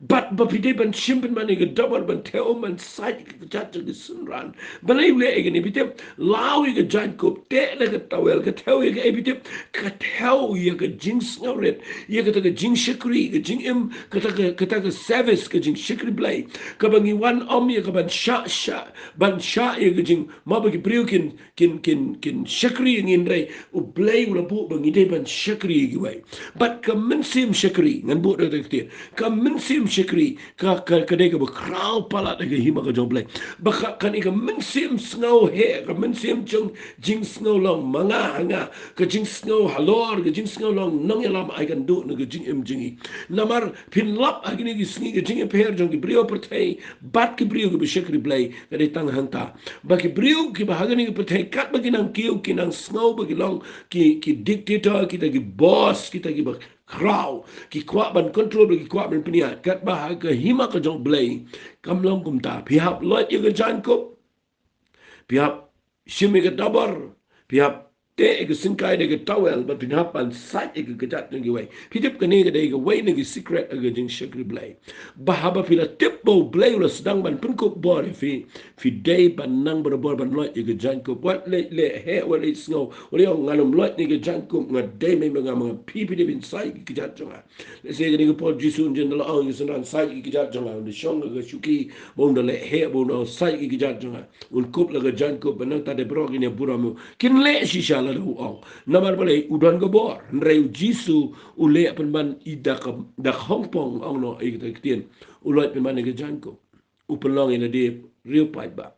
Bad ba phi dei ban shim pynban ïa ka dabar ban thew, ban sait ïa ka kjat jong ki synran. Balei u leh ïa kane, phi tip, law ïa ka jaiñkup, teh da ka towel, ka thew ïa kaei, phi tip, ka thew ïa ka jingsngewrit, ïa kata ka jingshakri, ka jingim, kata ka, kata ka service, ka jingshakri Blei. Kaba ngi wan ym ïa ka ban shah, shah, ban shah ïa ka jing, ma ba ki briew kin, kin, kin, kin shakri ïa ngi, hynrei U Blei u la buh ba ngi dei ban shakri ïa kiwei. Bad ka mynsiem shakri, ngan buh da ka ktien, ka mynsiem shakri, ka, ka, ka dei kaba khraw palat ha ka hima ka jong U Blei. Ba ka, kane ka mynsiem sngewheh, ka mynsiem jong jingsngew long ma nga ha nga, ka jingsngew halor, ka jingsngew long nongïalam, ai kan duh na ka jingim jong ngi. Namar phin lap ha kine ki sngi ka jingïapher jong ki briew pyrthei bad ki briew kiba shakri Blei ka dei tang hangta. Ba ki briew kiba ha kane ka pyrthei katba ki nang kiew, ki nang sngew ba ki long ki, ki dictator, kita ki boss, kita kiba khraw, ki kwah ban control, ki kwah ban pynïaid. Katba ha ka hima ka jong U Blei kam long kumta. Phi hap loit ïa ka jaiñkup, phi hap shim ïa ka dabar, phi hap teh ïa ka syngkai da ka towel, bad phin hap ban sait ïa ka kjat jong kiwei. Phi tip, kane ka dei kawei na ki secret ha ka jingshakri Blei. Ba haba phi la tip ba U Blei u la sdang ban pynkup bor ïa phi, phi dei ban nang barabor ban loit ïa ka jaiñkup. Wat leh, leh heh, wat leh sngew, wat leh ong ngan ym loit ïa ka jaiñkup, nga dei mei ma nga ma nga, phi, phi dei ban sait ïa ka kjat jong nga. Lehse kane ka por Jisu un jin da la ong ïa ki synran, sait ïa ka kjat jong nga, un da shong ha ka shuki, ba un da leh heh, ba un da sait ïa ka kjat jong nga. Un kup la ka jaiñkup, ba nangta dei baroh kin ïa burom ïa u. Kin leh shisha lada u ong. Namar balei, u don ka bor. Hynrei U Jisu u leh pynban ïa da ka, da ka hongpong, ong noh ïa kita ki ktien. U loit pynban ïa ka jaiñkup. U pynlong ïa lade riewpaidbah.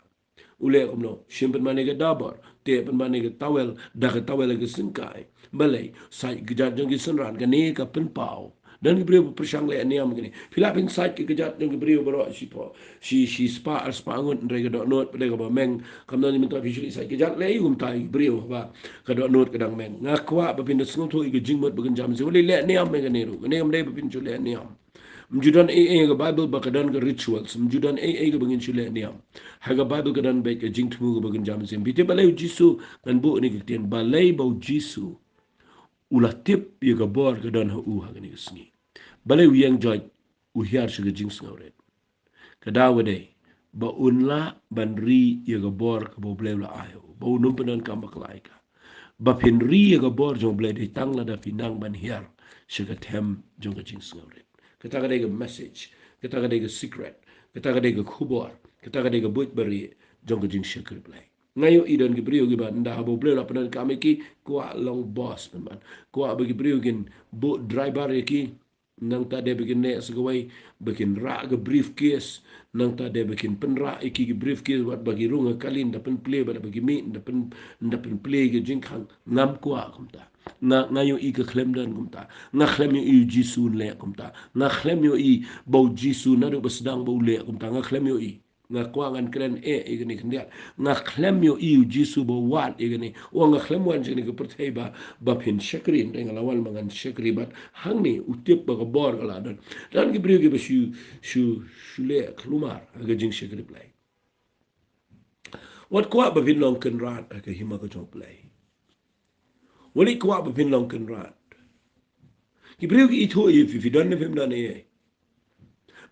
U leh kumno? Shim pynban ïa ka dabar, teh pynban ïa ka towel, da ka towel ïa ka syngkai. Balei? Sait ïa ka kjat jong ki synran, kane ka pynpaw. Don ki briew ba pyrshang leh niam kane. Phi lah phin sait ïa ka kjat jong ki briew baroh shi phew, shi, shi spah, ar spah ngut, hynrei ka dohnud pat dei kaba meng. Kumno ne mynta phi shu leit sait ïa ka kjat, leh ïa kumta ïa ki briew ba ka dohnud ka dang meng. Nga kwah ba phin da sngewthuh ïa ka jingmut ba kynja mynsiem. Wat leh niam ïa kane ruh. Kane kam dei ba phin shu leh niam. Ym ju don ei ei ha ka Baibl ba ka don ka rituals. Ym ju don ei ei kaba ngin shu leh niam. Ha ka Baibl ka don beit ka jingthmu kaba kynja mynsiem. Phi tip balei U Jisu, ngan buh ïa kane ka ktien, balei ba U Jisu u la tip ïa ka bor ka don ha u ha kane ka sngi. Balei u ïeng joit, u hiar sha ka jingsngewrit. Ka daw ka dei ba un lah ban ri ïa ka bor kaba U Blei u la ai ha u, ba un ym pyndonkam bakla ïa ka. Ba phin ri ïa ka bor jong U Blei dei tang lada phi nang ban hiar sha ka them jong ka jingsngewrit. Kata ka dei ka message, kata ka dei ka secret, kata ka dei ka khubor, kata ka dei ka buit barieh jong ka jingshakri Blei. Nga ïohi don ki briew kiba ynda haba U Blei u la pyndonkam ïa ki, kwah long boss pynban. Kwah ba ki briew kin buh driver ïa ki, nangta dei ba kin leh sa kawei, ba kin rah ka briefcase, nangta dei ba kin pynrah ïa ki ki briefcase, wat ba ki rung ha kali, da pynplie, bad ba ki mih, da pyn, da pynplie ïa ki jingkhang. Ngam kwah kumta. Nga, nga ïohi ka khlem don kumta. Nga khlem ïohi U Jisu un leh kumta. Nga khlem ïohi ba U Jisu naduh ba sdang ba u leh kumta. Nga khlem ïohi. Nga kwah ngan kren eh ïa kane khyndiat. Nga khlem ïohi U Jisu ba u wad ïa kane. Wa nga khlem wan sha kane ka pyrthei ba, ba phin shakri, hynrei nga la wan ba ngan shakri bad hangne u tip ba ka bor ka la don. Don ki briew kiba shu, shu, shu leh khlumar ha ka jingshakri Blei. Wat kwah ba phin long kynrad ha ka hima ka jong U Blei. Wat leh kwah ba phin long kynrad. Ki briew ki ithuh ïa phi, phi don ne phim don ei ei.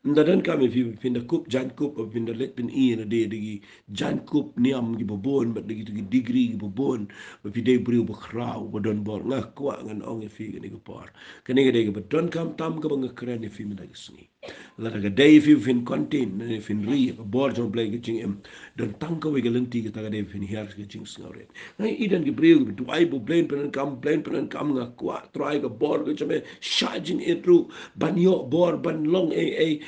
Ym da donkam ïa phi ba phin da kup jaiñkup, ba phin da leit pyni ïa lade da ki jaiñkup niam kiba bun, bad da kito ki degree kiba bun, ba phi dei briew ba khraw, ba don bor. Nga kwah ngan ong ïa phi kane ka por. Kane ka dei kaba donkam tam kaba nga kren ïa phi mynta ka sngi. Lada ka dei ïa phi ba phin contain, ne phin ri ïa ka bor jong U Blei ha ka jingim, don tang kawei ka lynti, kata ka dei ba phin hiar sha ka jingsngewrit. Nga ïohi don ki briew kiba duwai ba U Blei un pyndonkam, U Blei un pyndonkam, nga kwah Trai ka bor ka jong me, shah jingit ruh ban ïoh bor ban long ei ei.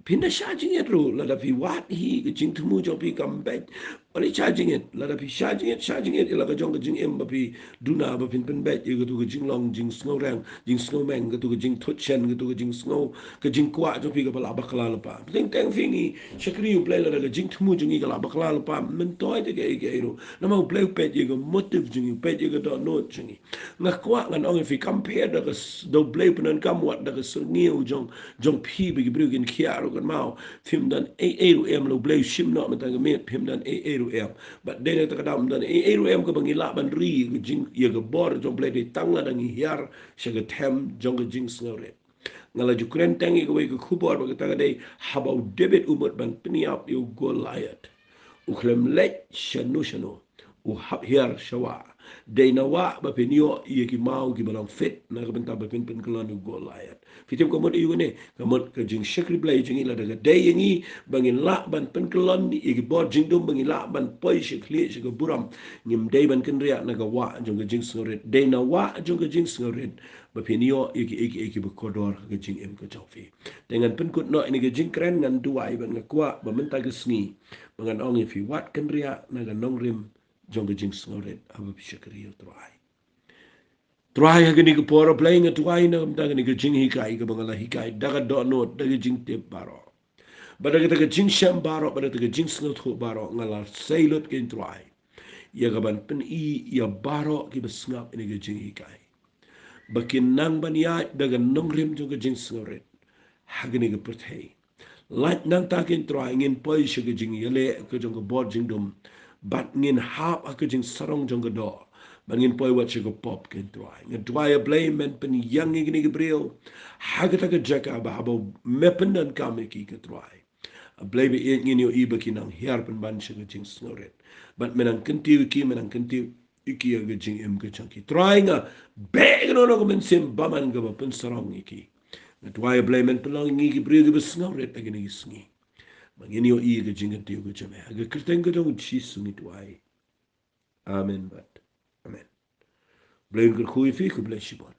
Phin da shah jingit ruh, lada phi wad hi ka jingthmu jong phi kam beit, Wan i shah jingit, lada phi shah jingit, shah jingit ïa la ka jong ka jingim ba phi duna, ba phin pynbeit ïa katu ka jinglong jingsngewreng, jingsngewmeng, katu ka jingthut shen, katu ka jingsngew, ka jingkwah jong phi kaba la bakla lypa. Teng teng phi ngi shakri U Blei lada ka jingthmu jong ngi ka la bakla lypa, myntoi te kaei kaei ruh. Namar U Blei u peit ïa ka motive jong ngi, u peit ïa ka dohnud jong ngi. Nga kwah ngan ong ïa phi, kam pher da ka s-, da U Blei u pyndonkam wat da ka syrngiew jong, jong phi ba ki briew kin khiah ruh kan mau. Phim don ei ei ruh em, la U Blei u shim noh mynta ka miet, phim don ei ei ruh em. Bad dei na kata ka daw ym don ei ei ruh em kaba ngi lah ban ri ïa ka jing, ïa ka bor jong U Blei, dei tang lada ngi hiar sha ka them jong ka jingsngewrit. Nga la ju kren teng ïa kawei ka khubor ba kata ka dei haba u David u mut ban pynïap ïa u Goliath. U khlem leit shano shano, u hap hiar sha wah. Dei na wah ba phin ïoh ïa ki maw kiba long fit na ka bynta ba phin pynkyllon ïa u Goliath. Phi tip ka mut aïu kane? Ka mut ka jingshakri Blei jong ngi lada ka dei ïa ngi ba ngin lah ban pynkyllon ïa ki bor jingdum, ba ngin lah ban poi sha khlieh sha ka burom, ngim dei ban kynriah na ka wah jong ka jingsngewrit. Dei na wah jong ka jingsngewrit ba phin ïoh ïa kiei kiei kiba kordor ha ka jingim ka jong phi. Te ngan pynkut noh ïa kane ka jingkren, ngan duwai bad nga kwah ba mynta ka sngi ba ngan ong ïa phi, wat kynriah na ka nongrim jong ka jingsngewrit haba phi shakri ïa U Trai. Trai, ha kane ka por, A Blei, nga duwai na ka bynta kane ka jinghikai kaba nga la hikai da ka dohnud, da ka jingtip baroh, bad da kata ka jingshem baroh, bad da kata ka jingsngewthuh baroh. Nga la sei lut, ko Trai, ïa ka ban pyni ïa baroh kiba sngap ïa kane ka jinghikai ba kin nang ban ïaid da ka nongrim jong ka jingsngewrit ha kane ka pyrthei. Lait nangta, ko Trai, ngin poi sha ka jingïaleh ka jong ka bor jingdum, bad ngin hap ha ka jingsarong jong ka doh, bad ngin poi wat sha ka pop, ko Trai. Nga duwai, A Blei, men pynïeng ïa kine ki briew ha kata ka jaka ba haba me pyndonkam ïa ki, ko Trai, A Blei ba ïeit, ngin ïohi ba ki nang hiar pynban sha ka jingsngewrit, bad men nang kyntiew ïa ki, men nang kyntiew ïa ki ïa ka jingim ka jong ki. Trai, nga beh kano kano ka mynsiem bymman kaba pynsarong ïa ki. Nga duwai, A Blei, men pynlong ïa ngi ki briew kiba sngewrit ha kine ki sngi, ba ngin ïohi ïa ka jingkyntiew ka jong me. Ha ka kyrteng ka jong U Jisu ngi duwai. Amen bad amen. Blei un kyrkhu ïa phi, khublei shibun.